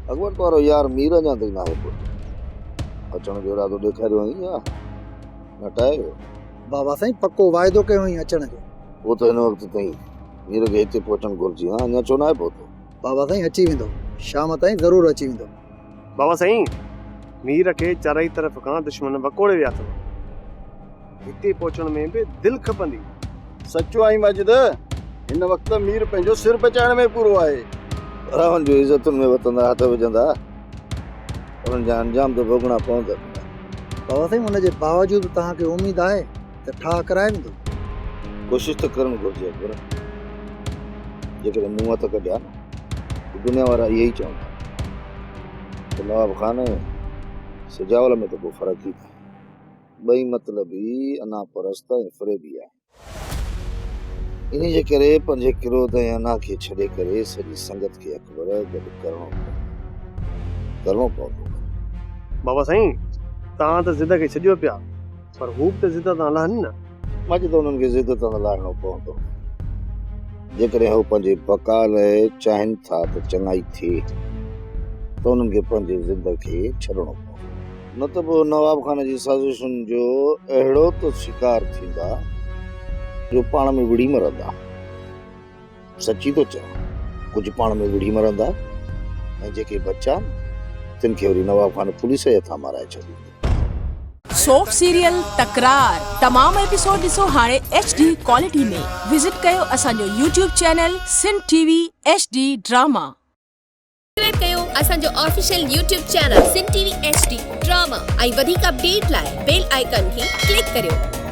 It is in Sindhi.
اڪبر تو وارو يار مير اڃا تائين ناهي پهتو. اچڻ جو ارادو ڏيکاريو هئائين يا نٽائي ويو؟ بابا سائين پڪو واعدو ڪيو هئائين اچڻ جو. پوء ته هن وقت تائين مير کي هتي پهچڻ گهرجي ها، اڃا ڇو ناهي پهتو؟ بابا سائين اچي ويندو، شام تائين ضرور اچي ويندو. بابا سائين مير کي چارئي طرف کان دشمن وڪوڙي ويا اٿو. هتي پهچڻ ۾ به دل کپندي. سچو آهين ماجد، هن وقت مير پنهنجو سر بچائڻ ۾ پورو آهي. پراون جون عزتن ۾ وتندا هٿ وجهندا، انهن جا انجام ته ڀوڳڻا پوندن. بابا سائين ان جي باوجود به توهان کي اميد آهي ته ٺاهه ڪرائي ويندو؟ ڪوشش ته ڪرڻ گهرجي اڪبر، جيڪڏهن مون هٿ ڪڍيا نه ته دنيا وارا اهي ئي چوندا ته نواب خان ۽ سجاول ۾ ته ڪو فرق ئي ناهي. ٻئي مطلبي، انا پرست ۽ فريبي آهن. انهي جي ڪري پنهنجي ڪروڌ ۽ انا کي ڇڏي ڪري سڄي سنگت کي اڪبر گڏ ڪرڻو پوندو. ڪرڻو پوندو. بابا سائين توهان ته ضد کي ڇڏيو پيا پر هو به ته ضد تان لهن نه. مڄ ته انهن کي ضد تان لاهڻو پوندو. جيڪڏهن هو پنهنجي بقا لاء چاهين ٿا ته چڱائي ٿئي ته انهن کي پنهنجي ضد کي ڇڏڻو پوندو. نه ته پوء نواب خان جي سازشن جو اهڙو ته شڪار ٿيندا جو پاڻ ۾ وڙهي مرندا. سچي ٿو چوان، ڪجهه پاڻ ۾ وڙهي مرندا ۽ جيڪي بچيا تن کي وري نواب خان پوليس جي هٿان مارائي ڇڏيندو. سوپ سيريل تڪرار تمام ايپيسوڊ ڏسو هاڻي ايڇ ڊي ڪوالٽي ۾ وزٽ ڪيو اسان جو YouTube channel Sindh T V H D drama. Subscribe ڪيو اسان جو official YouTube channel Sindh T V H D drama ۽ وڌيڪ اپڊيٽ لاء بيل آئيڪان کي ڪلڪ ڪريو.